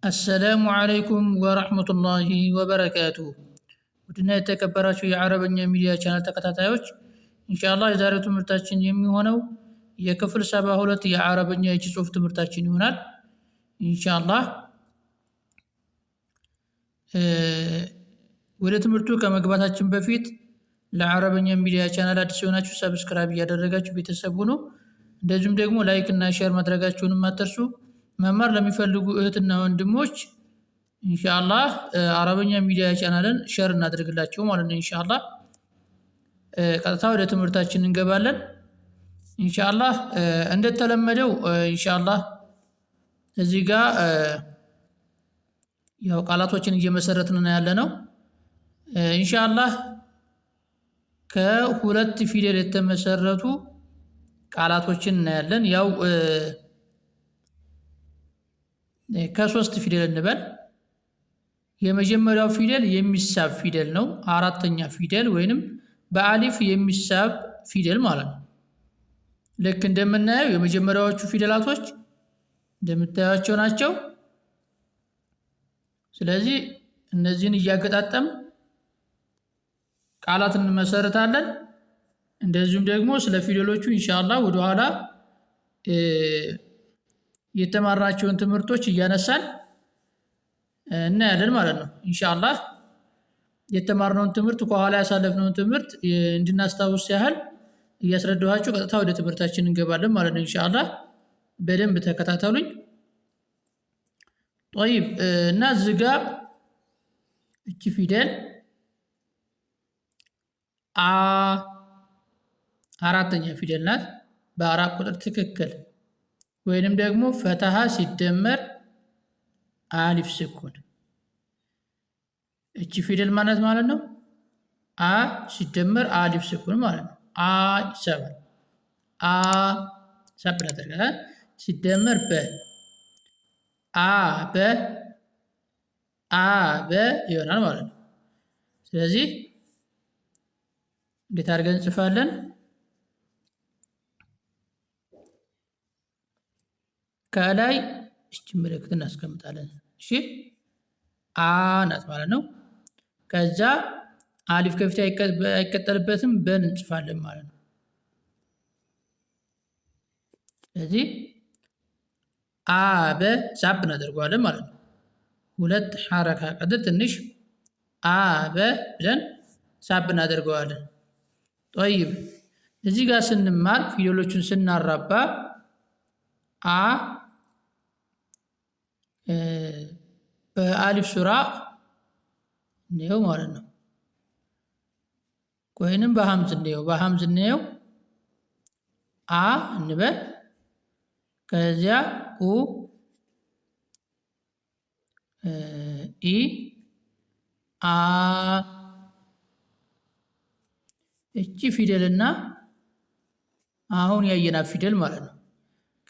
السلام عليكم ورحمة الله وبركاته። ውድና የተከበራችሁ የአረበኛ ሚዲያ ቻናል ተከታታዮች፣ ኢንሻአላህ የዛሬው ትምህርታችን የሚሆነው የክፍል 72 የአረበኛ የእጅ ጽሑፍ ትምህርታችን ይሆናል። ኢንሻአላህ ወደ ትምህርቱ ከመግባታችን በፊት ለአረበኛ ሚዲያ ቻናል አዲስ የሆናችሁ subscribe እያደረጋችሁ ቤተሰብ ሁኑ። እንደዚሁም ደግሞ like እና share ማድረጋችሁንም አትርሱ። መማር ለሚፈልጉ እህትና ወንድሞች ኢንሻአላህ አረበኛ ሚዲያ ቻናልን share እናድርግላቸው ማለት ነው። ኢንሻአላህ ቀጥታ ወደ ትምህርታችን እንገባለን። ኢንሻአላህ እንደተለመደው ኢንሻአላህ እዚህ ጋር ያው ቃላቶችን እየመሰረትን ነው ያለ ነው። ኢንሻአላህ ከሁለት ፊደል የተመሰረቱ ቃላቶችን እናያለን። ያው ከሶስት ፊደል እንበል። የመጀመሪያው ፊደል የሚሳብ ፊደል ነው። አራተኛ ፊደል ወይንም በአሊፍ የሚሳብ ፊደል ማለት ነው። ልክ እንደምናየው የመጀመሪያዎቹ ፊደላቶች እንደምታዩቸው ናቸው። ስለዚህ እነዚህን እያገጣጠም ቃላት እንመሰርታለን። እንደዚሁም ደግሞ ስለ ፊደሎቹ ኢንሻአላህ ወደኋላ የተማርናቸውን ትምህርቶች እያነሳን እናያለን ማለት ነው። ኢንሻአላህ የተማርነውን ትምህርት፣ ከኋላ ያሳለፍነውን ትምህርት እንድናስታውስ ያህል እያስረዳኋችሁ ቀጥታ ወደ ትምህርታችን እንገባለን ማለት ነው። ኢንሻአላህ በደንብ ተከታተሉኝ። طيب፣ እና እዚህ ጋ እቺ ፊደል አ አራተኛ ፊደል ናት። በአራት ቁጥር ትክክል ወይንም ደግሞ ፈትሃ ሲደመር አሊፍ ስኩን፣ እቺ ፊደል ማለት ማለት ነው። አ ሲደመር አሊፍ ስኩን ማለት ነው። አ ይሳባል። አ ሳብ እናደርጋለን። ሲደመር በ፣ አ በ፣ አ በ ይሆናል ማለት ነው። ስለዚህ እንዴት አድርገን እንጽፋለን? ከላይ እቺ ምልክት እናስቀምጣለን። እሺ፣ አ ናት ማለት ነው። ከዛ አሊፍ ከፊት አይቀጠልበትም፣ በን እንጽፋለን ማለት ነው። ስለዚህ አ በ ሳብ እናደርገዋለን ማለት ነው። ሁለት ሐረካ ቀጥል ትንሽ አ በ ብለን ሳብ እናደርገዋለን። طيب፣ እዚህ ጋር ስንማር ፊደሎቹን ስናራባ አ በአሊፍ ሱራ እንየው ማለት ነው። ወይንም በሀምዝ እንየው፣ በሀምዝ እንየው፣ አ እንበል፣ ከዚያ ኡ ኢ አ፣ እቺ ፊደልና አሁን ያየናት ፊደል ማለት ነው።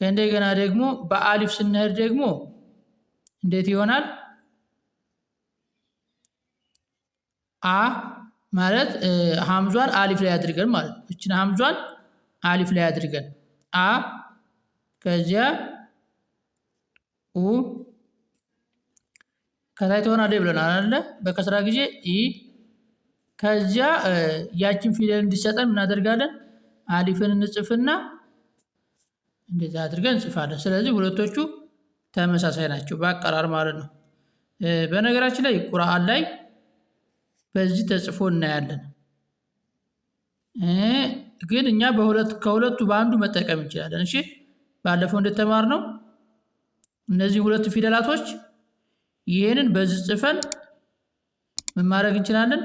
ከእንደገና ደግሞ በአሊፍ ስንሄድ ደግሞ እንዴት ይሆናል? አ ማለት ሀምዟን አሊፍ ላይ አድርገን ማለት ነው። እችን ሀምዟን አሊፍ ላይ አድርገን አ፣ ከዚያ ኡ ከታይ ትሆናለች ብለናል አይደለ? በከስራ ጊዜ ኢ፣ ከዚያ ያችን ፊደል እንዲሰጠን እናደርጋለን። አሊፍን እንጽፍና እንደዛ አድርገን እንጽፋለን። ስለዚህ ሁለቶቹ ተመሳሳይ ናቸው በአቀራር ማለት ነው። በነገራችን ላይ ቁርአን ላይ በዚህ ተጽፎ እናያለን። ግን እኛ በሁለት ከሁለቱ በአንዱ መጠቀም እንችላለን። እሺ፣ ባለፈው እንደተማርነው እነዚህ ሁለቱ ፊደላቶች ይህንን በዚህ ጽፈን ምን ማድረግ እንችላለን?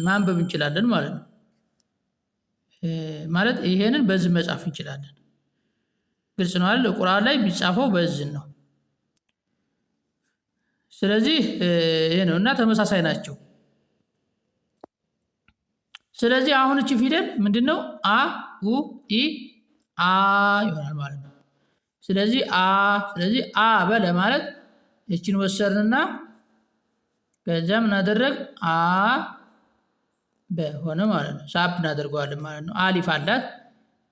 ማንበብ እንችላለን ማለት ነው። ማለት ይሄንን በዚህ መጻፍ እንችላለን። ግልጽ ነው አይደል? ቁርአን ላይ የሚጻፈው በዚህ ነው። ስለዚህ ይሄ ነው እና ተመሳሳይ ናቸው። ስለዚህ አሁን እቺ ፊደል ምንድነው? አ ኡ ኢ አ ይሆናል ማለት ነው። ስለዚህ አ በ ለማለት እቺን ወሰድንና ከዚያ ምን አደረግ? አ በ ሆነ ማለት ነው። ሳብ እናደርገዋለን ማለት ነው። አሊፍ አላት።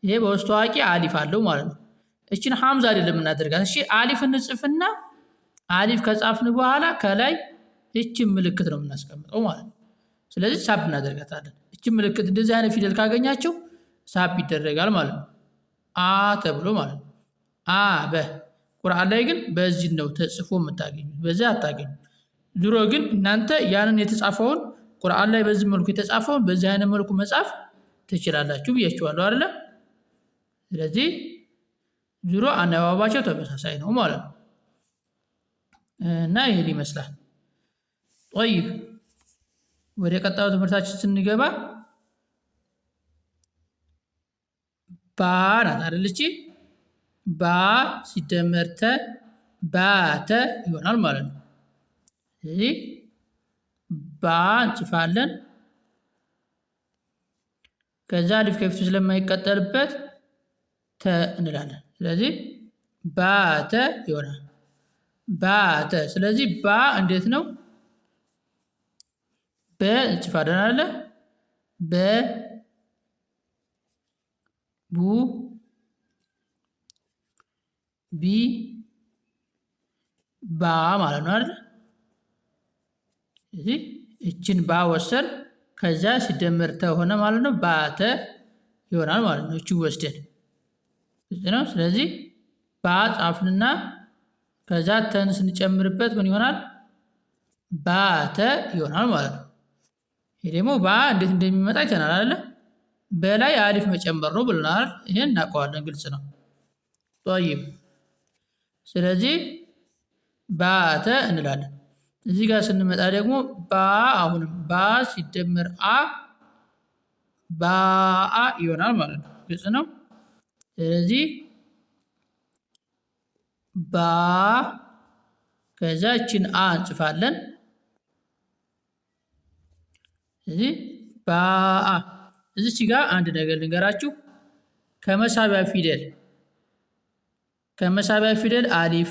ይሄ በውስጥ ታዋቂ አሊፍ አለው ማለት ነው። እቺን ሐምዛ አይደለም እናደርጋት። እሺ፣ አሊፍ እንጽፍና አሊፍ ከጻፍን በኋላ ከላይ እቺ ምልክት ነው የምናስቀምጠው ማለት ነው። ስለዚህ ሳብ እናደርጋታለን። እቺ ምልክት እንደዚህ አይነት ፊደል ካገኛቸው ሳብ ይደረጋል ማለት ነው። አ ተብሎ ማለት ነው። አ በ ቁርአን ላይ ግን በዚህ ነው ተጽፎ የምታገኙት፣ በዚህ አታገኙ። ድሮ ግን እናንተ ያንን የተጻፈውን ቁርአን ላይ በዚህ መልኩ የተጻፈውን በዚህ አይነት መልኩ መጻፍ ትችላላችሁ ብያችኋለሁ አይደለ? ስለዚህ ድሮ አነባባቸው ተመሳሳይ ነው ማለት ነው። እና ይህን ይመስላል። ጠይብ ወደ ቀጣዩ ትምህርታችን ስንገባ ባ ናት አይደለች? ባ ሲደመር ተ ባተ ይሆናል ማለት ነው። ስለዚህ ባ እንጽፋለን። ከዛ አሊፍ ከፊቱ ስለማይቀጠልበት ተ እንላለን። ስለዚህ ባተ ይሆናል። ባተ። ስለዚህ ባ እንዴት ነው? በ እንጽፋለን አለ በ ቡ ቢ ባ ማለት ነው አይደል? ስለዚህ እችን ባ ወሰን ከዛ ሲደመር ተሆነ ማለት ነው ባተ ይሆናል ማለት ነው። እችን ወስደን ነው። ስለዚህ ባ ጻፍንና ከዛ ተን ስንጨምርበት ምን ይሆናል? ባተ ይሆናል ማለት ነው። ይሄ ደግሞ ባ እንዴት እንደሚመጣ አይተናል አይደለ? በላይ አሊፍ መጨመር ነው ብለናል። ይሄን እናውቀዋለን፣ ግልጽ ነው። ጠይብ ስለዚህ ባተ እንላለን። እዚህ ጋር ስንመጣ ደግሞ ባ አሁንም ባ ሲደመር አ ባአ ይሆናል ማለት ነው። ግልጽ ነው። ስለዚህ ባ ከዛ እችን አ እንጽፋለን። ስለዚህ ባአ እዚች ጋር አንድ ነገር ልንገራችሁ። ከመሳቢያ ፊደል ከመሳቢያ ፊደል አሊፍ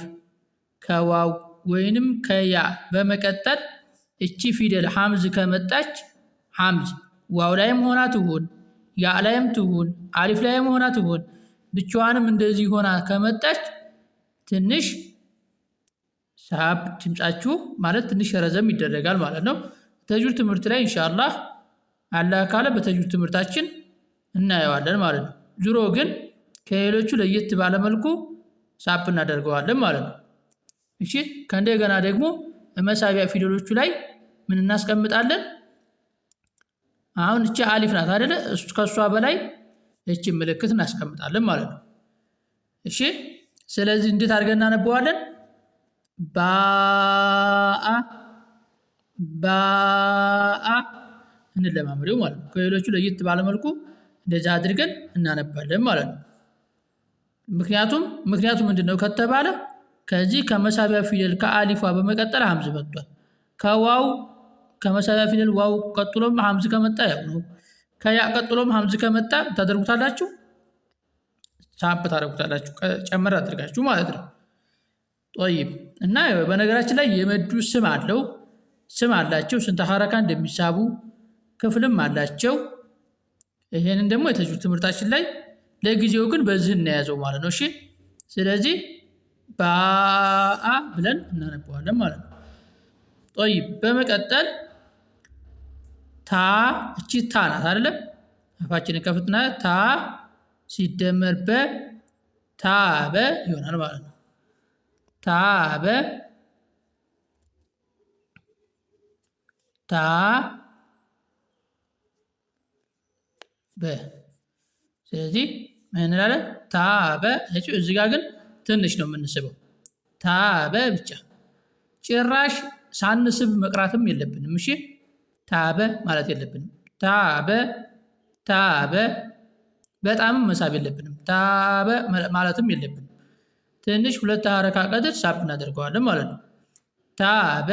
ከዋው ወይንም ከያ በመቀጠል እቺ ፊደል ሐምዝ ከመጣች ሐምዝ ዋው ላይም ሆና ትሁን ያ ላይም ትሁን አሊፍ ላይም ሆና ትሁን ብቻዋንም እንደዚህ ሆና ከመጣች ትንሽ ሳብ ድምጻችሁ ማለት ትንሽ ረዘም ይደረጋል ማለት ነው። ተጅዊድ ትምህርት ላይ ኢንሻአላህ አላህ ካለ በተጅዊድ ትምህርታችን እናየዋለን ማለት ነው። ዙሮ ግን ከሌሎቹ ለየት ባለ መልኩ ሳብ እናደርገዋለን ማለት ነው። እሺ ከእንደገና ደግሞ መሳቢያ ፊደሎቹ ላይ ምን እናስቀምጣለን? አሁን እቺ አሊፍ ናት አይደለ? ከሷ በላይ እቺ ምልክት እናስቀምጣለን ማለት ነው። እሺ ስለዚህ እንዴት አድርገን እናነበዋለን? ባአ ባአ እንለማመደው ማለት ነው። ከሌሎቹ ለየት ባለ መልኩ እንደዛ አድርገን እናነባለን ማለት ነው። ምክንያቱም ምንድነው ከተባለ ከዚህ ከመሳቢያ ፊደል ከአሊፏ በመቀጠል ሐምዝ መጥቷል። ከዋው ከመሳቢያ ፊደል ዋው ቀጥሎም ሐምዝ ከመጣ ያው ነው። ከያ ቀጥሎም ሐምዝ ከመጣ ታደርጉታላችሁ፣ ሳብ ታደርጉታላችሁ፣ ጨመር አድርጋችሁ ማለት ነው። ጠይብ እና በነገራችን ላይ የመዱ ስም አለው ስም አላቸው። ስንት ሐረካ እንደሚሳቡ ክፍልም አላቸው። ይሄንን ደግሞ የተጅዊድ ትምህርታችን ላይ ለጊዜው ግን በዚህ እናያዘው ማለት ነው። እሺ ስለዚህ ባአ ብለን እናነበዋለን ማለት ነው። ጠይብ በመቀጠል ታ እቺ ታ ናት አይደለም? አፋችንን ከፍትና ታ ሲደመር በ ታበ ይሆናል ማለት ነው። ታበ ታ በ ስለዚህ ምን እንላለን? ታበ። እዚህ ጋር ግን ትንሽ ነው የምንስበው። ታበ ብቻ ጭራሽ ሳንስብ መቅራትም የለብንም። እሺ ታበ ማለት የለብንም። ታበ ታበ በጣምም መሳብ የለብንም። ታበ ማለትም የለብንም። ትንሽ ሁለት ሐረካ ቀድር ሳብ እናደርገዋለን ማለት ነው። ታበ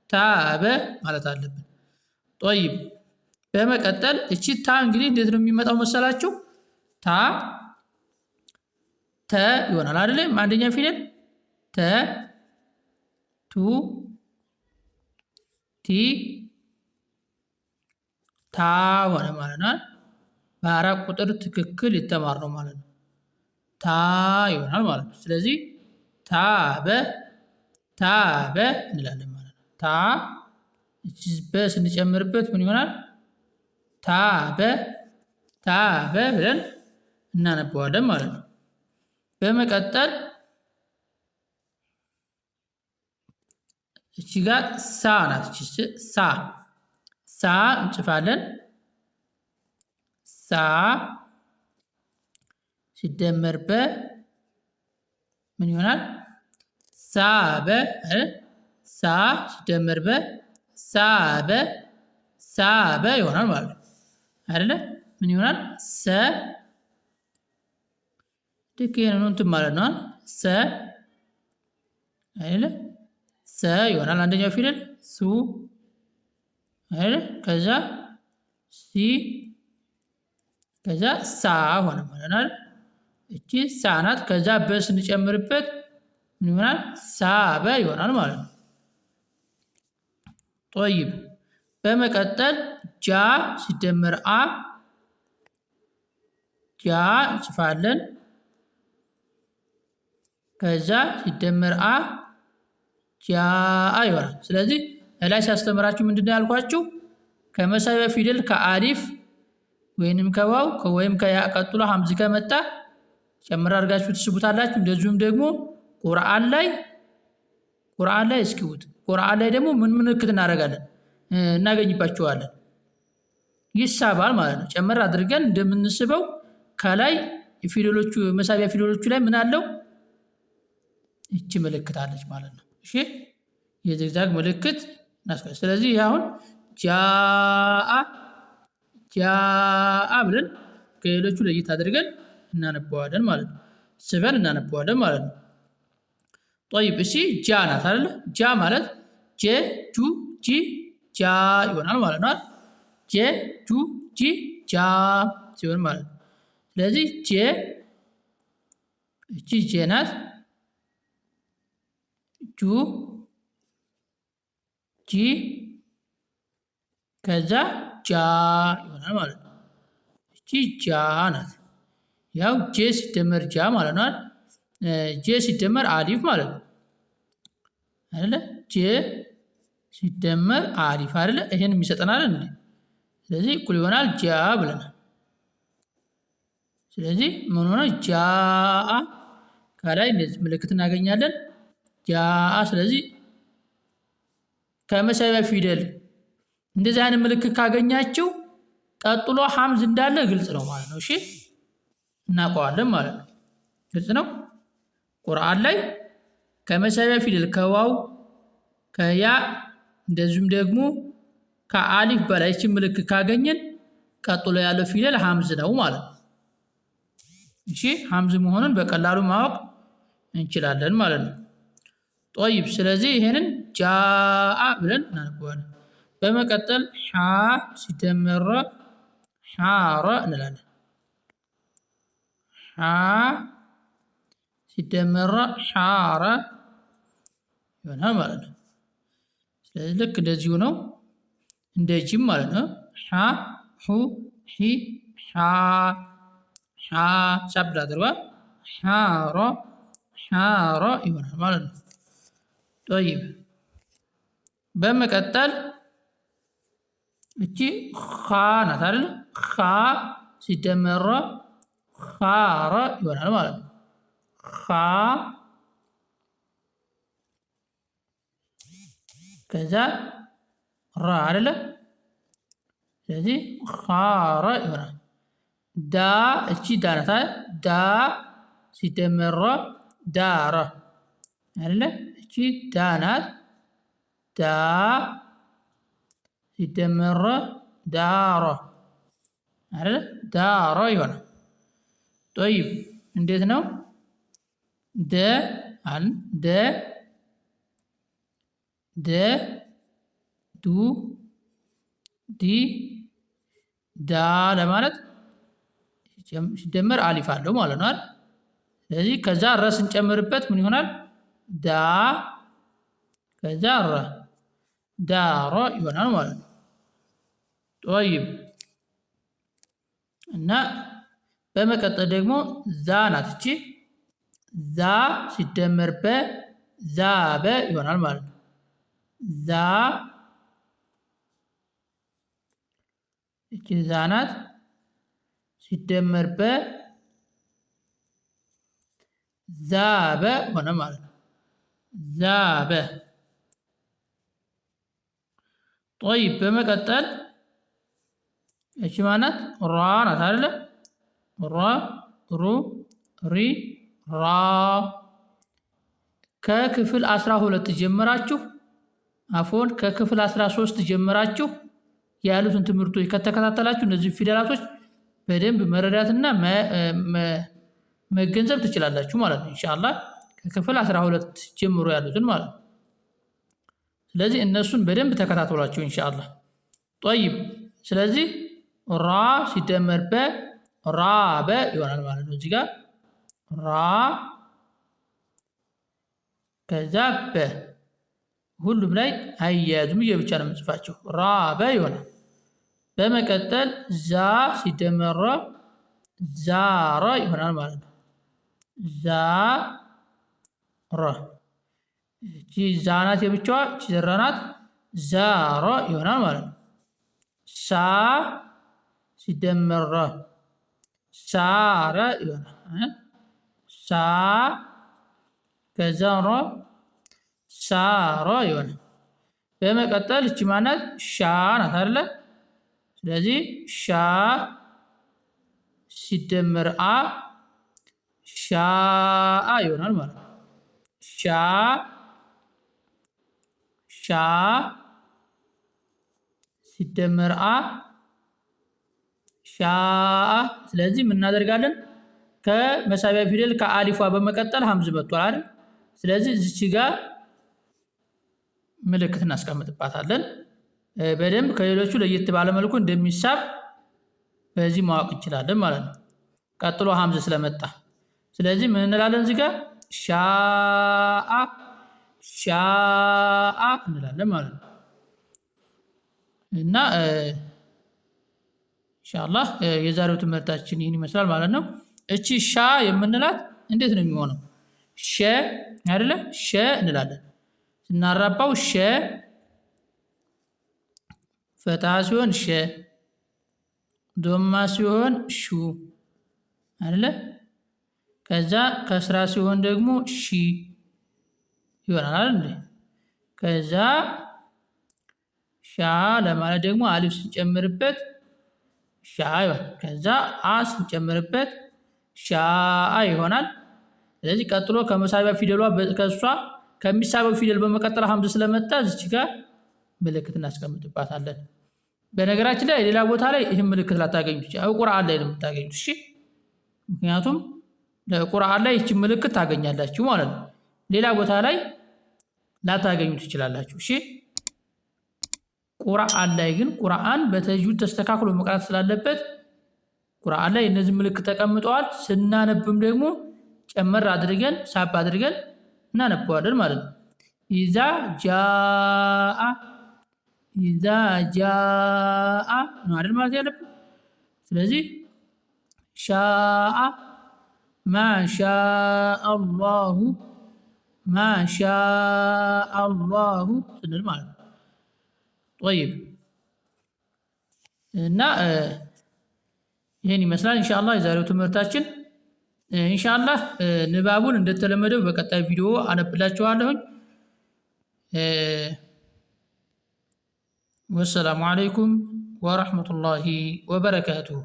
ታበ ማለት አለብን። ጠይብ በመቀጠል እቺ ታ እንግዲህ እንዴት ነው የሚመጣው መሰላችሁ? ታ ተ ይሆናል አይደለም? አንደኛ ፊደል ተ ቱ ቲ ታ ሆነ ማለት ነው። በአራት ቁጥር ትክክል የተማርነው ማለት ነው። ታ ይሆናል ማለት ነው። ስለዚህ ታበ ታበ እንላለን ማለት ነው። ታ በ ስንጨምርበት ምን ይሆናል? ታበ ታበ ብለን እናነበዋለን ማለት ነው። በመቀጠል እቺ ጋር ሳ ናት። እቺ ሳ ሳ እንጽፋለን። ሳ ሲደመር በ ምን ይሆናል? ሳበ። ሳ ሲደመር በ ሳበ ሳበ ይሆናል ማለት ነው አይደለ? ምን ይሆናል? ሰ ልክ ይሄንን እንትን ማለት ነው። ሰ አይደለ? ሰ ይሆናል አንደኛው ፊደል ሱ አይደለ? ከዛ ሲ ከዛ ሳ ሆነ ማለት ነው። እቺ ሳ ናት። ከዛ በ ስንጨምርበት ምን ይሆናል? ሳበ ይሆናል ማለት ነው። ጦይብ በመቀጠል ጃ ሲደመር አ ጃ እንጽፋለን። ከዛ ሲደመር አ ጃ ይሆናል። ስለዚህ ላይ ሲያስተምራችሁ ምንድን ነው ያልኳችሁ? ከመሳቢያ ፊደል ከአሊፍ ወይንም ከዋው ወይም ከያ ቀጥሎ ሀምዝ ከመጣ ጨምር አድርጋችሁ ትስቡታላችሁ። እንደዚሁም ደግሞ ቁርአን ላይ እስኪውት ቁርአን ላይ ደግሞ ምን ምልክት እናደርጋለን እናገኝባቸዋለን። ይሳባል ማለት ነው። ጨምር አድርገን እንደምንስበው ከላይ ፊደሎቹ መሳቢያ ፊደሎቹ ላይ ምን አለው? እቺ ምልክት አለች ማለት ነው። እሺ የዚግዛግ ምልክት እናስቀ ስለዚህ ይሄ አሁን ጃአ ጃአ ብለን ከሌሎቹ ለየት አድርገን እናነበዋለን ማለት ነው። ስበን እናነበዋለን ማለት ነው። ጠይብ እሺ ጃ ናት አይደለ? ጃ ማለት ጄ ጁ ጂ ጃ ይሆናል ማለት ነው። ጄ ጁ ጂ ጃ ሲሆን ማለት ነው። ስለዚህ ጄ እቺ ጄ ናት። ጁ ጂ ከዛ ጃ ይሆናል ማለት ነው። እቺ ጃ ናት። ያው ጄ ሲደመር ጃ ማለት ነው። ጄ ሲደመር አሊፍ ማለት ነው አይደለ? ጄ ሲደመር አሊፍ አይደለ? ይሄን የሚሰጠናል እንዴ? ስለዚህ እኩል ይሆናል ጃ ብለናል። ስለዚህ ምን ሆነ? ጃ ከላይ እንደዚህ ምልክት እናገኛለን። ጃ። ስለዚህ ከመሳቢያ ፊደል እንደዚህ አይነት ምልክት ካገኛችሁ ቀጥሎ ሐምዝ እንዳለ ግልጽ ነው ማለት ነው። እሺ እናውቀዋለን ማለት ነው። ግልጽ ነው። ቁርአን ላይ ከመሳቢያ ፊደል ከዋው ከያ እንደዚሁም ደግሞ ከአሊፍ በላይ እቺ ምልክት ካገኘን ቀጥሎ ያለው ፊደል ሐምዝ ነው ማለት ነው። እሺ ሐምዝ መሆኑን በቀላሉ ማወቅ እንችላለን ማለት ነው። ጦይብ ስለዚህ ይሄንን ጃአ ብለን እናነበዋለን። በመቀጠል ሓ ሲደመር ሓረ እንላለን። ሓ ሲደመር ሓረ ይሆናል ማለት ነው። ስለዚህ ልክ እንደዚሁ ነው፣ እንደ ጂም ማለት ነው። ሓ ሑ ሒ ሓ ሓ ሳብ አድርጓ ሓረ ሓረ ይሆናል ማለት ነው። ጠይብ በመቀጠል እቺ ኻ ናት አይደል? ኻ ሲደመር ኻረ ይሆናል ማለት ነው። ኻ ከዛ ራ አይደለ? ስለዚህ ኻረ ይሆናል። ዳ እቺ ዳ ናት አይደል? ዳ ሲደመር ዳረ አይደለ? እቺ ዳ ናት። ዳ ሲደመር ዳረ አይደለ? ዳረ ይሆናል። ጠይብ እንዴት ነው? ደ አል ደ ደ ዱ ዲ ዳ ለማለት ሲደመር አሊፍ አለው ማለት ነው አይደል? ስለዚህ ከዛ ረ ስንጨምርበት ምን ይሆናል? ዳ ከዛ ረ ዳረ ይሆናል ማለት ነው። ጠይብ እና በመቀጠል ደግሞ ዛ ናት እቺ ዛ ሲደመር በ ዛበ ይሆናል ማለት ነው። ዛ እቺ ዛ ናት ሲደመር በ ዛበ ሆነ ማለት ነው። ዛበ። ጠይብ በመቀጠል እቺ ማናት? ራ ናት አይደለ? ራ ሩ ሪ ራ። ከክፍል 12 ጀምራችሁ አፎን ከክፍል 13 ጀምራችሁ ያሉትን ትምህርቶች ከተከታተላችሁ እነዚህ ፊደላቶች በደንብ መረዳትና መገንዘብ ትችላላችሁ ማለት ነው። ኢንሻአላህ ከክፍል 12 ጀምሮ ያሉትን ማለት ነው። ስለዚህ እነሱን በደንብ ተከታተሏቸው ኢንሻአላህ። ጠይብ ስለዚህ ራ ሲደመር በ ራበ ይሆናል ማለት ነው። እዚህ ጋር ራ ከዛ በ ሁሉም ላይ አያያዙም ብቻ ነው የምንጽፋቸው። ራበ ይሆናል። በመቀጠል ዛ ሲደመር ረ ዛረ ይሆናል ማለት ነው። ዛረ እቺ ዛ ናት የብቻዋ፣ እቺ ዘራ ናት። ዛረ ይሆናል ማለት ነው። ሳ ሲደመር ረ ሳረ ይሆናል። ሳ ከዛ ረ ሳረ ይሆናል። በመቀጠል እቺ ማናት? ሻ ናት አይደለ? ስለዚህ ሻ ሲደመር አ ሻአ ይሆናል ማለት ነው። ሻ ሻ ሲደመር አ ሻአ። ስለዚህ ምን እናደርጋለን? ከመሳቢያ ፊደል ከአሊፏ በመቀጠል ሀምዝ መጥቷል አይደል? ስለዚህ እዚች ጋር ምልክት እናስቀምጥባታለን። በደንብ ከሌሎቹ ለየት ባለ መልኩ እንደሚሳብ በዚህ ማወቅ እንችላለን ማለት ነው። ቀጥሎ ሀምዝ ስለመጣ ስለዚህ ምን እንላለን እዚህ ጋር ሻአ ሻአ እንላለን ማለት ነው። እና ኢንሻአላህ የዛሬው ትምህርታችን ይህን ይመስላል ማለት ነው። እቺ ሻ የምንላት እንዴት ነው የሚሆነው? ሸ አይደለ? ሸ እንላለን ስናራባው ሸ ፈታ ሲሆን ሸ፣ ዶማ ሲሆን ሹ አይደለ? ከዛ ከስራ ሲሆን ደግሞ ሺ ይሆናል አይደል? ከዛ ሻ ለማለት ደግሞ አሊፍ ስንጨምርበት ሻ ይሆናል። ከዛ አ ስንጨምርበት ሻአ ይሆናል። ስለዚህ ቀጥሎ ከመሳቢያ ፊደሏ ከእሷ ከሚሳበው ፊደል በመቀጠል ሀምዝ ስለመጣ እዚች ጋር ምልክት እናስቀምጥባታለን። በነገራችን ላይ ሌላ ቦታ ላይ ይህን ምልክት ላታገኙ ትችላላችሁ። ቁርአን ላይ ነው የምታገኙት። እሺ፣ ምክንያቱም ቁርአን ላይ ይህችን ምልክት ታገኛላችሁ ማለት ነው። ሌላ ቦታ ላይ ላታገኙ ትችላላችሁ። እሺ፣ ቁርአን ላይ ግን ቁርአን በተጅዊድ ተስተካክሎ መቅራት ስላለበት ቁርአን ላይ እነዚህ ምልክት ተቀምጠዋል። ስናነብም ደግሞ ጨመር አድርገን ሳብ አድርገን እናነበዋለን ማለት ነው። ኢዛ ጃአ ኢዛ ጃአ ነው አይደል ማለት ያለብን። ስለዚህ ሻአ ማሻአ አላሁ ማሻአ አላሁ ስንል ማለት ነው። ጠይብ እና ይህን ይመስላል ኢንሻአላህ የዛሬው ትምህርታችን። ኢንሻአላህ ንባቡን እንደተለመደው በቀጣይ ቪዲዮ አነብላችኋለሁኝ። ወሰላሙ አለይኩም ወረሕመቱላሂ ወበረካቱሁ።